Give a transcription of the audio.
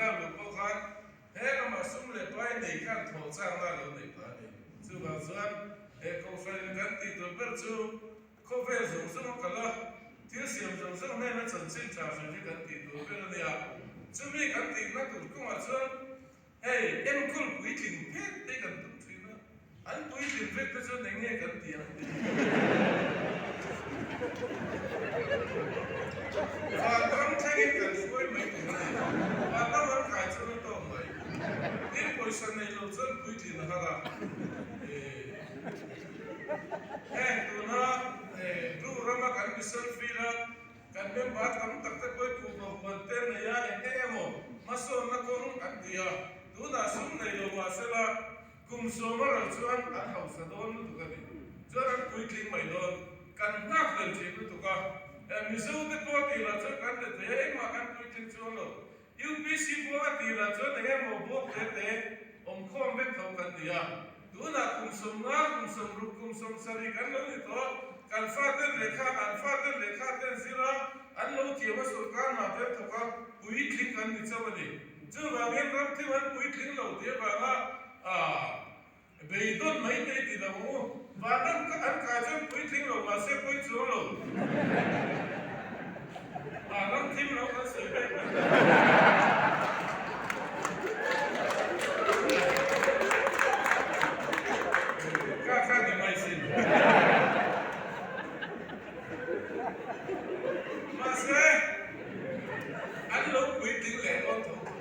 lak luh pawh khan he lamah sum leh pai nei khan thawh chakna a lo nei phah a ni. Chuvang chuan he Kohhranin kan tih tur ber chu khawvel zawng zawng a kal a, thil siam zawng zawng hnena chanchin tha hrilh hi kan tih tur ber a nia. Chumi kan tihna tur kawngah chuan Hei, enkawl puitling phek te kan tum thin a, an puitling vek te chuan eng nge kan ti ang tih Vanram thlengin kan hruai mai tur a ni. Vanram an kai chuan a tawk mai. Tin, pawisa nei lo chuan puitlin a har a. Heng tuna Bru rama kan mission field a, Kan member tam tak te pawh i kuhva huan te nei a eng eng emaw hmasawnna kawng an ti a, tunah sum nei lo mahsela kum sawma ral chuan an hausa dawn lutuk a ni. Chuan an puitling mai dawn. Kan nghak hlel thin lutuk a, Mizo te pawh tih lah chuan kan be thei a, engmah kan puitling chuang lo. UPC pawh a tih lah chuan eng emaw bawk te te awmkhawm vek tho kan ni a, tunah kum 50, kum 60, kum 70 kan lo ni tawh, kan faten lehkha, an faten lehkha ten zir a, an lo thiam a sawrkar hna te an thawk a, puitling kan ni chauh a ni. Chuvangin ramthim an puitling lo tih avanga aah Beidawn mai te ti lo u. Vanram ka an kai chuan puitling lo mahse pawi chuang lo. Vanram thim lo kan sawi daih mai. Ka kha ni mai sin. Mahse an lo puitling leh dawn tho tho.